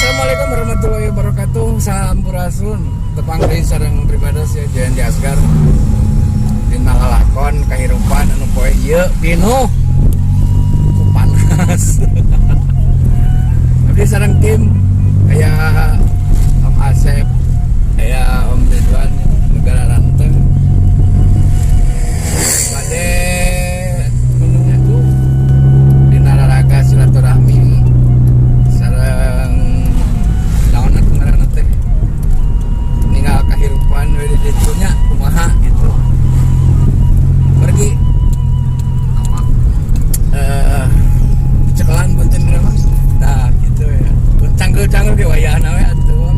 Assalamualaikum warahmatullahi wabarakatuh. Sampurasun. Tepang deui sareng pribados ya Jayan di Asgar. Dina lalakon kahirupan anu poe ieu pinuh ku panas. Abdi sareng tim aya Om Asep, aya Om Ridwan Negara Ranteng. Bade menuju dina raraga silaturahmi sareng naon atuh ngaranna teh, ninggal kahirupan we di ditu nya kumaha gitu. Pergi cekelan punten mah. Nah, gitu ya. Canggel-canggel ge wayahna we atuh.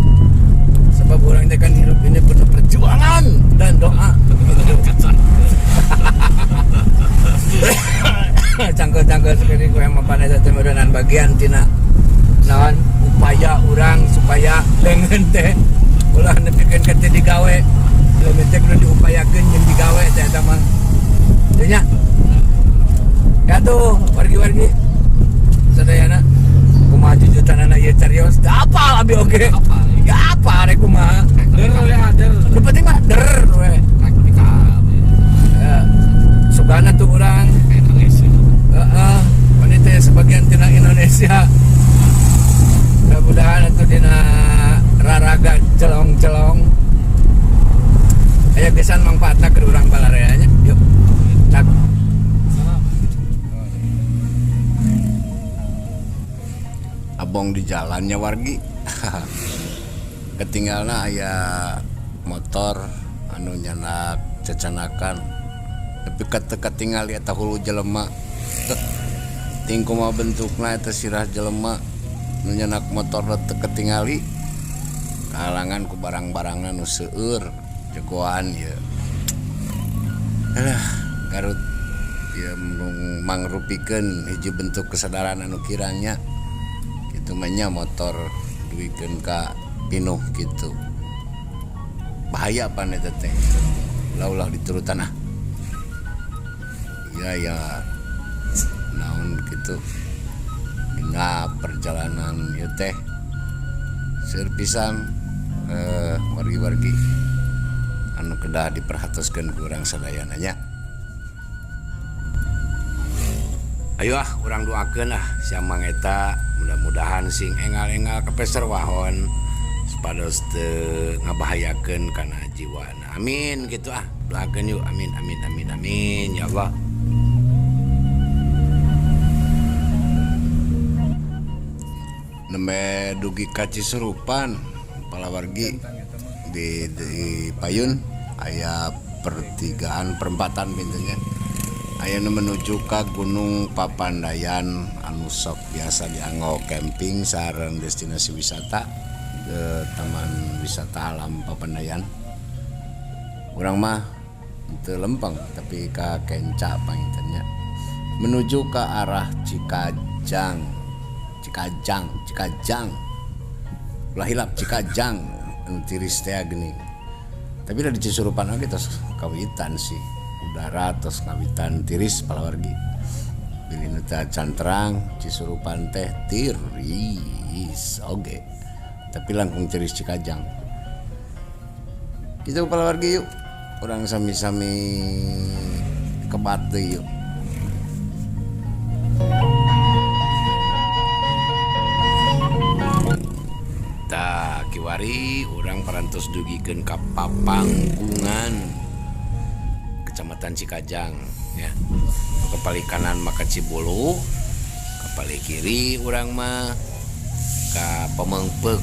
Sebab urang teh kan hidup ini penuh perjuangan dan doa. Canggel-canggel sekali ku mapan eta teh meureunan bagian tina naon upaya urang supaya leungeun teh ulah nepikeun ka teu digawe. Leungeun teh kudu diupayakeun jeung digawe teh eta mah. Teu nya. Ya tuh, wargi-wargi sadayana kumaha jujutanana ieu carios teu apal abi oge. Apal. Ya apa rek kumaha. Der ya, der. Nu penting mah der we. Ya. Sugana tuh urang. Indonesia. Heeh, wanita sebagian tina Indonesia. Mudah-mudahan atuh dina raraga celong-celong aya pisan mangfaatna keur urang balarea nya. Yuk. Cak. Abong di jalannya wargi. Ketinggalna aya motor anu nyanak cecanakan. Tapi ketinggal eta hulu jelema. Ting kumaha bentukna eta sirah jelema nu nyanak motor teu ketingali. Kahalangan ku barang-barangna nu seueur jagoan ieu. Alah, Garut ieu mangrupikeun hiji bentuk kesadaran anu kiranya kitu mah nya motor duikeun ka pinuh kitu. Bahaya pan eta teh. Ulah-ulah diturutan ah. Ya ya naon kitu dina perjalanan ieu teh seueur pisan wargi-wargi anu kedah diperhatoskeun ku urang sadayana nya. Ayo ah urang doakeun ah si Amang eta mudah-mudahan sing engal-engal kapeser wahon supados teu ngabahayakeun kana jiwana. Amin gitu ah. Doakeun yuk, amin amin amin amin ya Allah. Nembe dugi ka Cisurupan palawargi di payun aya pertigaan perempatan pintunya. Aya nu menuju ka Gunung Papandayan anu sok biasa dianggo camping sareng destinasi wisata ke Taman Wisata Alam Papandayan. Urang mah teu lempeng tapi ka Kenca pangintennya. Menuju ke arah Cikajang. Cikajang, Cikajang. Ulah hilap Cikajang anu tiris teh geuning. Tapi da di Cisurupan oge tos kawitan sih. Udara tos ngawitan tiris palawargi. Bilih nu teu acan terang Cisurupan teh tiris oge. Tapi langkung tiris Cikajang. Kitu palawargi yuk. Urang sami-sami kebat deui yuk. Tah kiwari urang parantos dugikeun ka Papanggungan Kecamatan Cikajang ya. Ke palih kanan maka Cibulu, ke palih kiri urang mah ka Pemengpeuk.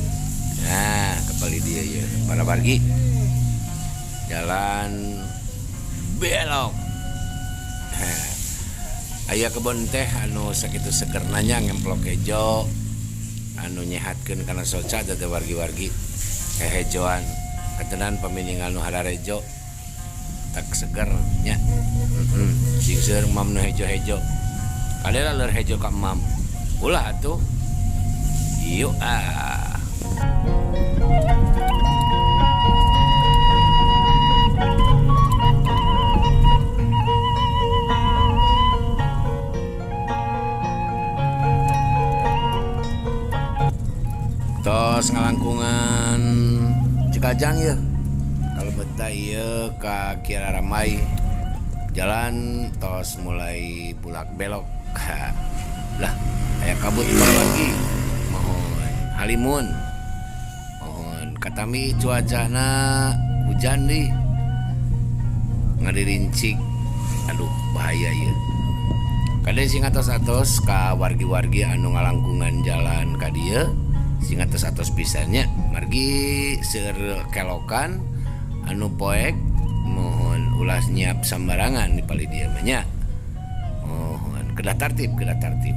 Nah, ke palih dieu ye para wargi. Jalan belok. Aya kebon teh anu sakitu segerna nya ngemplok hejo anu nyehatkeun kana soca teh wargi-wargi hehejoan ketenan paminingal nu hararejo tak seger nya. Sing seueur mam nu hejo-hejo. Kadera leur hejo ka mam. Ulah atuh. Yuk ah. Tos ngalangkungan Cikajang ya. Kalau betah ieu ka Kiara Ramai jalan tos mulai bulak belok. Lah, aya kabut lagi. Mohon halimun. Mohon katami cuacana hujan deh. Ngadirincik. Aduh, bahaya ya. Kade sing atos-atos ka wargi-wargi anu ngalangkungan jalan ka dieu sing atos-atos pisannya margi seueur kelokan anu poek mohon ulah nyiap sambarangan di palih dieu mah nya. Mohon kedah tartib, kedah tartib.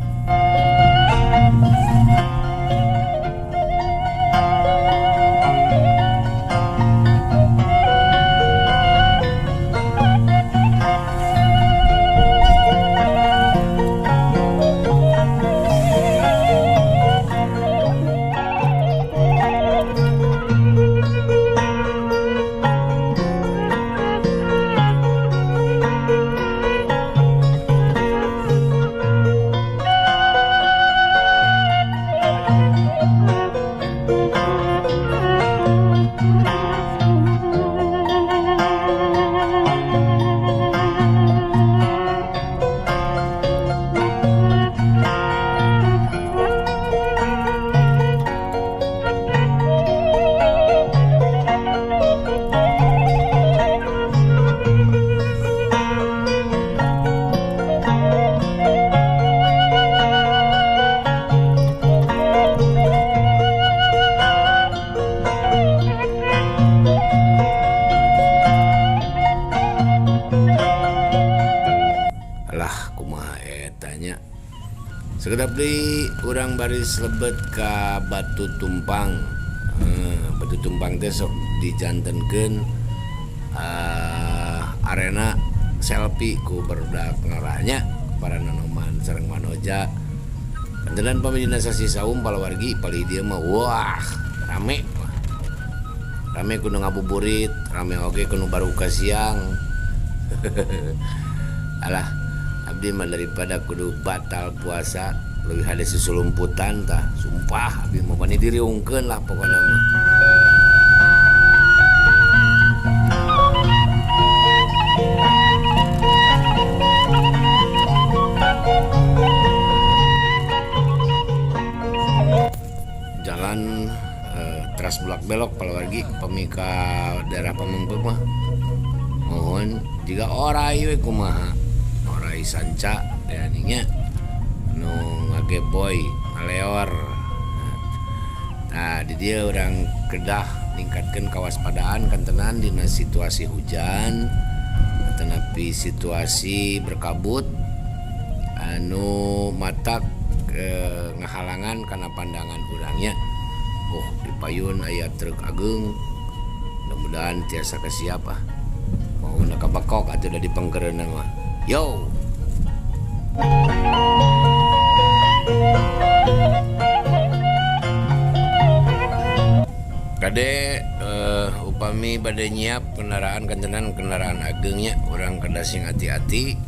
Lah kumaha eta nya. Sekedap deui urang baris lebet ka Batu Tumpang. Batu Tumpang teh sok dijantenkeun arena selfie ku barudak ngaranya para nonoman sareng manoja. Kantenan pami dina sasih saum palawargi palih dieu mah wah rame. Rame kudu ngabuburit, rame oge kudu baruka siang. Alah, abdi mah daripada kudu batal puasa leuwih hade susulumputan tah. Sumpah abdi mah bani diriungkeun lah pokona mah. Jalan teras bulak belok palawargi pami ka daerah Pamengpeuk mah. Mohon jiga orai we kumaha. Orai sanca nya nu ngageboy ngaleor. Nah, di dieu urang kedah ningkatkeun kawaspadaan kantenan dina situasi hujan atanapi situasi berkabut anu matak ngahalangan kana pandangan urangnya. Oh, di payun aya truk ageung. Mudah-mudahan tiasa kasiap ah. Mau na kabakok atuh da dipengkereunna mah. Yo. Kade upami bade nyiap kendaraan kantenan kendaraan agengnya urang kedah sing hati-hati.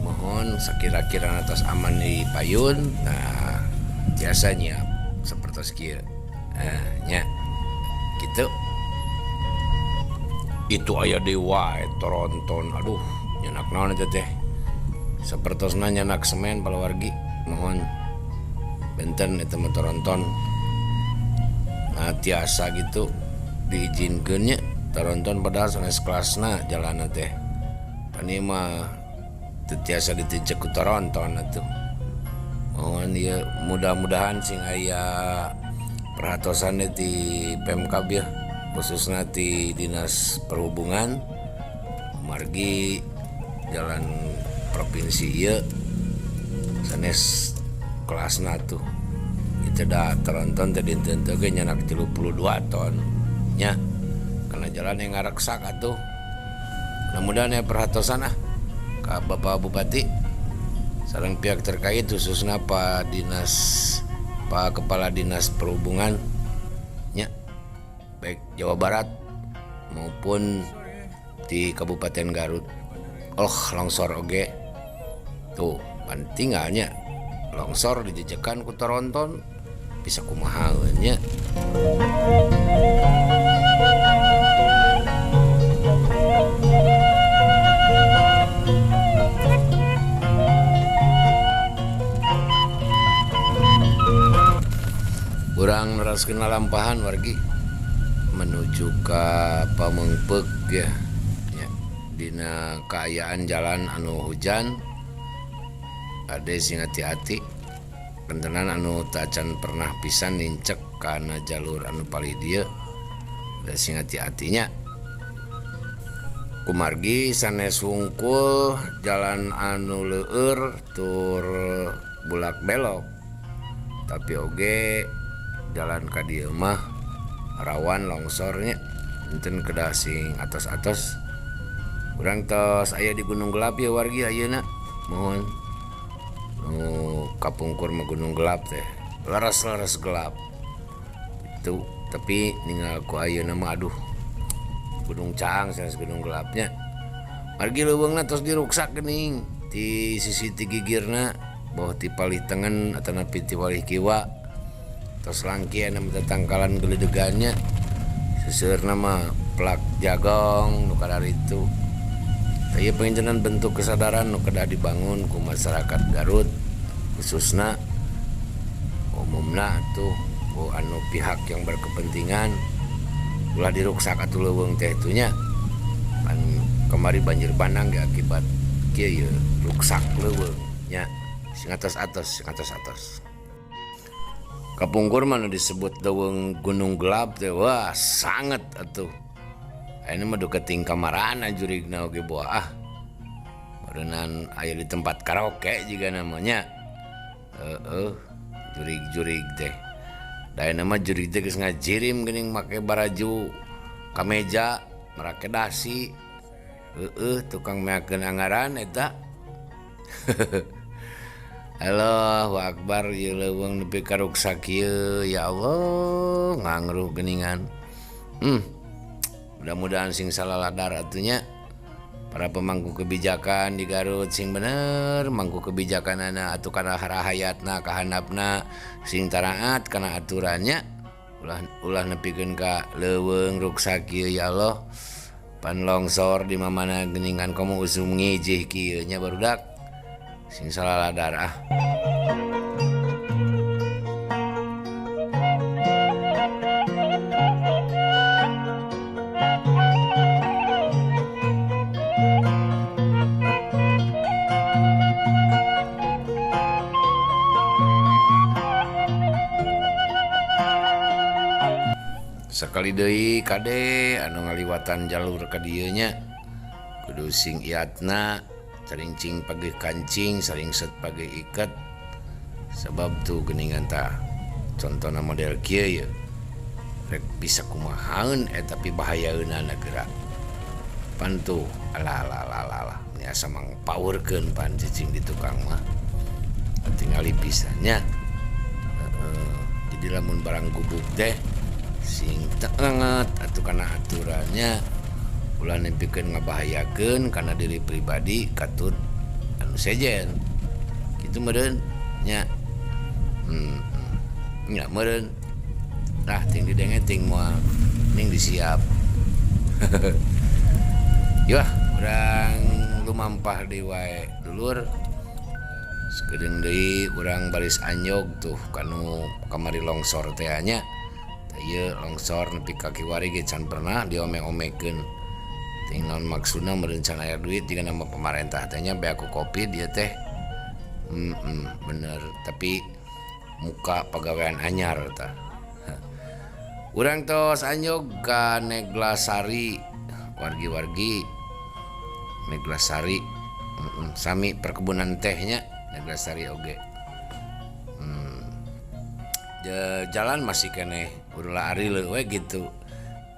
Mohon sakira-kira atas aman di payun. Nah, tiasa nyiap sapertos kieu. Nya gitu. Itu aya deui wae toronton. Aduh, nyenak naon eta teh? Sapertosna nyenak semen palawargi. Mohon benten eta mah toronton. Nah, tiasa gitu diizinkeun nya toronton padahal sanes kelasna jalanna teh. Pan ieu mah teu tiasa ditincek ku toronton atuh. Mohon ieu mudah-mudahan sing aya perhatosan ti Pemkab ya, khususna ti Dinas Perhubungan margi jalan provinsi ieu sanes kelasna tuh. Itu dah toronton teh dinten teh ge nyanak 32 ton nya. Karena jalan yang ngareksak atuh. Mudah-mudahan ya perhatosan ah ka Bapak Bupati sareng pihak terkait khususna Pak Dinas, Pak Kepala Dinas Perhubungan nya, baik Jawa Barat maupun di Kabupaten Garut. Oh, longsor oge tuh pan tinggalnya longsor dijejekan ku toronton. Bisa kumaha nya. Urang neraskeun lalampahan wargi menuju ka Pameungpeuk ya. Ya, dina kaayaan jalan anu hujan ade sing hati-hati. Kentenan anu tacan pernah pisan nincek kana jalur anu palih dieu. Da sing hati-hatinya. Kumargi sanes wungkul jalan anu leueur tur bulak belok. Tapi oge jalan ka dieu mah rawan longsornya, enten kedah sing atos-atos. Urang tos aya di Gunung Gelap ya wargi ayeuna. Mohon nu kapungkur mah Gunung Gelap teh leres-leres gelap itu, tapi ninggal ku ayeuna mah aduh Gunung Caang sanes Gunung Gelapnya. Margi leuweungna tos diruksak geuning ti sisi ti gigirna, boh ti palih tengen atanapi ti palih kiwa. Tos langki aya mah tangkalan geledegannya, seuseurna mah plak jagong nu kararitu. Tah ieu pangintenan bentuk kesadaran nu kedah dibangun ku masyarakat Garut khususna, umumna tuh ku anu pihak yang berkepentingan ulah diruksak atuh leuweung teh tu nya. Pan kamari banjir bandang ge akibat kieu ye ruksak leuweung nya, sing atos-atos, sing atos-atos. Kapungkur mah nu disebut leuweung Gunung Gelap teh wah sanget atuh. Ayeuna mah duka ting kamarana jurigna oge boa ah. Meureunnan aya di tempat karaoke juga namanya. Heeh, jurig-jurig teh. Da ayeuna mah jurig teh geus ngajirim geuning make baraju kameja, marake dasi. Heeh, tukang meakeun anggaran eta. Allahu akbar ieu leuweung nepi ka ruksak kieu ya Allah ngangruh geuningan. Mudah-mudahan sing salaladar atuh nya. Para pemangku kebijakan di Garut sing bener mangku kebijakanana atuh kana rahayatna kahandapna sing taraat kana aturannya, ulah nepikeun ka leuweung ruksak kieu ya Allah. Pan longsor di mamana geuningan komo usum ngijih kieu nya barudak. Sing salaladar ah. Sakali deui kade anu ngaliwatan jalur ka dieu nya kudu sing iatna, carincing pageuh kancing, saringset pageuh iket. Sebab tuh geuningan tah contona model kieu ye rek bisa kumahaeun tapi bahayaeunana geura. Pan tuh alah alah alah alah, alah. Meni asa mangpaurkeun pan cicing di tukang mah tingali pisannya. Heeh, jadi lamun barang gubuk teh sing tenget atuh kana aturannya, ulah nepikeun ngabahayakeun kana diri pribadi katut anu sejen kitu meureun nya. Nya meureun tah ting didenge ting moal ning disiap. Yah urang lumampah deui wae dulur. Sakedeung deui urang baris anjog tuh kanu kamari longsor teh nya. Ieu longsor nepi ka kiwari ge can pernah diome-omekeun. Ting naon maksudna meureun can aya duit jiga nama pamarentah teh nya beak ku Covid ieu teh. Bener tapi muka pagawean anyar tah. Urang tos anjog ka Neglasari, wargi-wargi Neglasari. Sami perkebunan tehnya Neglasari oge. Jalan masih keneh urula ari we gitu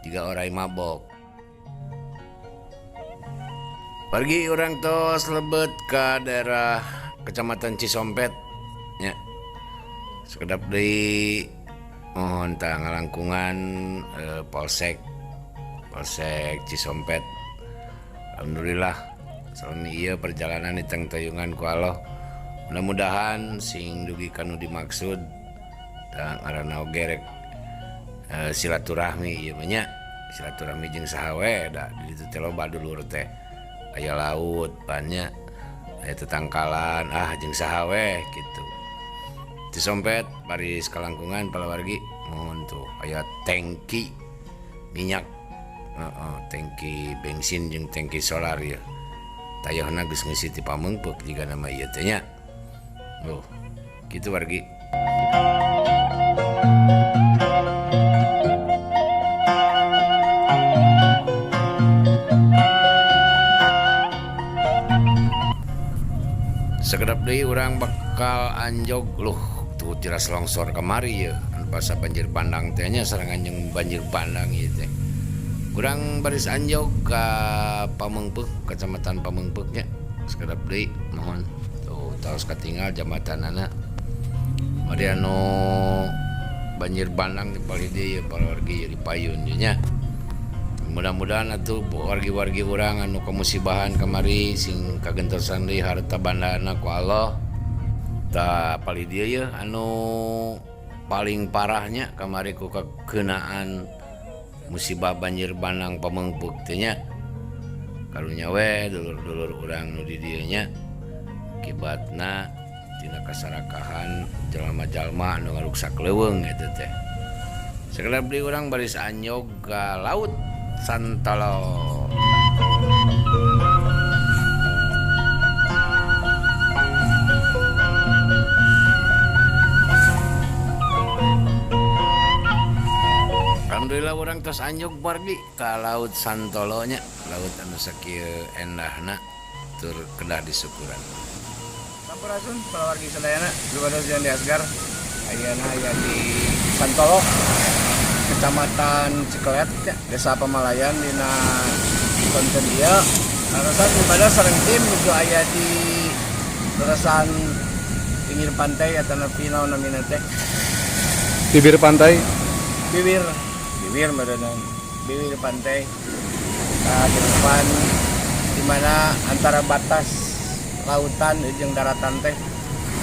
jika orai mabok. Pergi urang tos lebet ke daerah Kecamatan Cisompet nya. Sekedap deui mohon tah ngalangkungan Polsek Cisompet. Alhamdulillah salami ieu perjalanan ditengtayungan ku Allah. Mudah-mudahan sing dugi kanu dimaksud Tah ngaranna oge rek silaturahmi ieu mah nya. Silaturahmi jeung saha we da di ditu teh loba dulur teh. Aya laut pan nya, aya tetangkalan ah jeung saha we kitu. Cisompet baris kalangkungan palawargi mohon tuh aya tangki minyak, heeh, tangki bensin jeung tangki solar ieu. Tayohna geus ngeusi ti Pameungpeuk jigana mah ieu teh nya. Loh, kitu wargi. Sekedap deui urang bakal anjog luh tuh tiras longsor kamari yeuh anu basa banjir bandang teh nya sarengan jeung banjir bandang ieu teh. Urang baris anjog ka Pameungpeuk, Kecamatan Pameungpeuk nya. Sekedap deui mohon tuh tos katinggal jambatanana. Mari anu banjir bandang di palih dieu yeuh pawargi di payun ieu nya. Mudah-mudahan atuh wargi-wargi urang anu kamusibahan kamari sing kagentosan deui harta bandana ku Allah. Tah palih dieu yeuh anu paling parahnya kamari ku kakeunaan musibah banjir bandang Pameungpeuk teh nya. Karunya we dulur-dulur urang nu di dieu nya. Akibatna tina kasarakahan jalma-jalma anu ngaruksak leuweung eta teh. Sakedap deui urang baris anjog ka laut Santolo. Alhamdulillah urang tos anjog wargi ka laut Santolo nya, laut anu sakieu endahna tur kedah disyukuran. Sampurasun palawargi sadayana, Gubernur Jan Asgar. Ayeuna aya di Santolo, Kecamatan Cikelet, ya, Desa Pamalayan dina konten ieu. Larasan ibadah sareng tim nuju aya di larasan pinggir pantai atanapi naon namina teh? Bibir pantai. Bibir, bibir meureunang, bibir pantai. Nah, di depan di mana antara batas lautan jeung daratan teh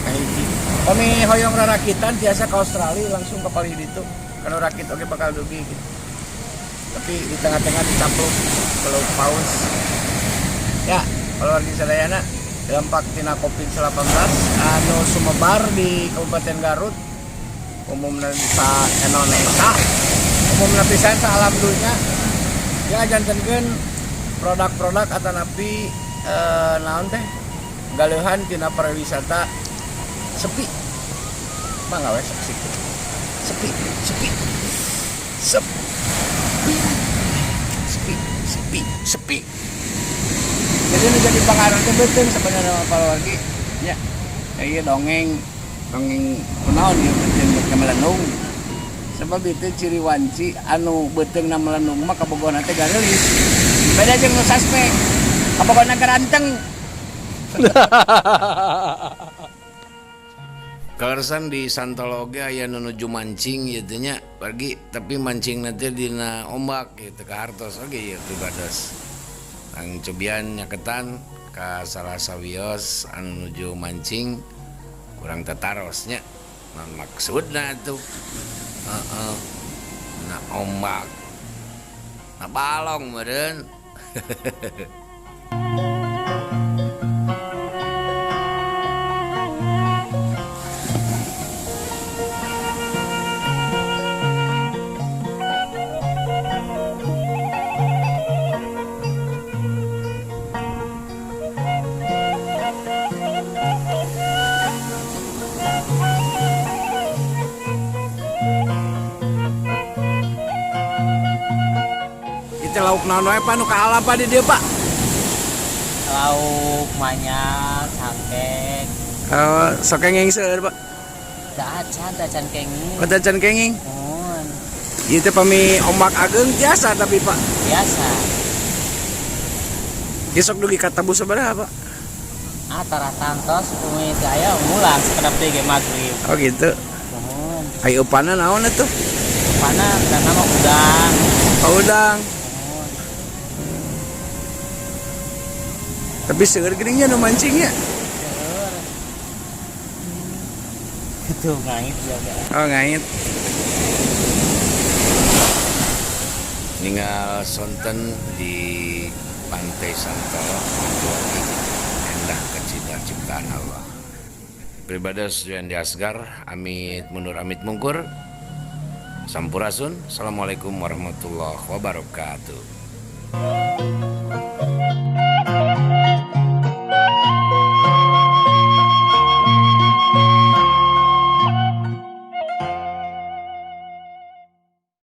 kahiji. Kami hoyong rarakitan tiasa ke Australia langsung ke palih ditu. Kalau rakit oke bakal dugi gitu. Tapi di tengah-tengah dicaplok kalau paus. Ya, kalau wargi sadayana dampak tina Covid-19 anu sumebar di Kabupaten Garut, umumna sa Indonesia, umumna pisan sa alam dunya, ya jantenkeun produk-produk atanapi naon teh galeuhan tina pariwisata sepi. Mangga we sok situ. Sepi, sepi. Sepi. Sepi, sepi, sepi. Jadi nu jadi pengaruh teh beuteung sebenarnya mah palawargi. Ya. Ya ieu dongeng, dongeng kunaon ieu beuteung beuteung melendung. Sebab itu ciri wanci anu beuteungna melendung mah kabogohna teh gareulis. Beda jeung nu suspek. Kabogohna garanteng. Kaleresan di Santolo oge aya nu nuju mancing ieu teh nya, wargi, tapi mancingna teh dina ombak kitu ka hartos oge ieu pribados. Ang cobian nyaketan ka salah sawios anu nuju mancing kurang tataros nya. Naon maksudna atuh? Heeh. Na ombak. Na balong meureun. Itu lauk naon wae Pak nu kaala Pak di dieu Pak? Lauk manyar, sangkek. Oh, sok kenging seueur Pak. Da acan, da acan kenging. Oh, da acan kenging. Muhun. Ieu teh pami ombak ageung tiasa tapi Pak. Biasa. Ieu sok dugi ka tabuh sabaraha Pak? Ah, tara tantos umi teh aya mulang sakedap deui ge magrib. Oh gitu. Muhun. Ai eupana naon atuh? Eupana kana mah udang. Oh, udang. Muhun. Tapi seueur geuning nya nu mancing nya. Seueur. Itu ngait juga. Oh, ngait. Ningal sonten di Pantai Santolo Mantuwargi, endah kecita ciptaan Allah. Pribados Juandi Asgar, amit mundur amit mungkur. Sampurasun. Assalamualaikum warahmatullahi wabarakatuh.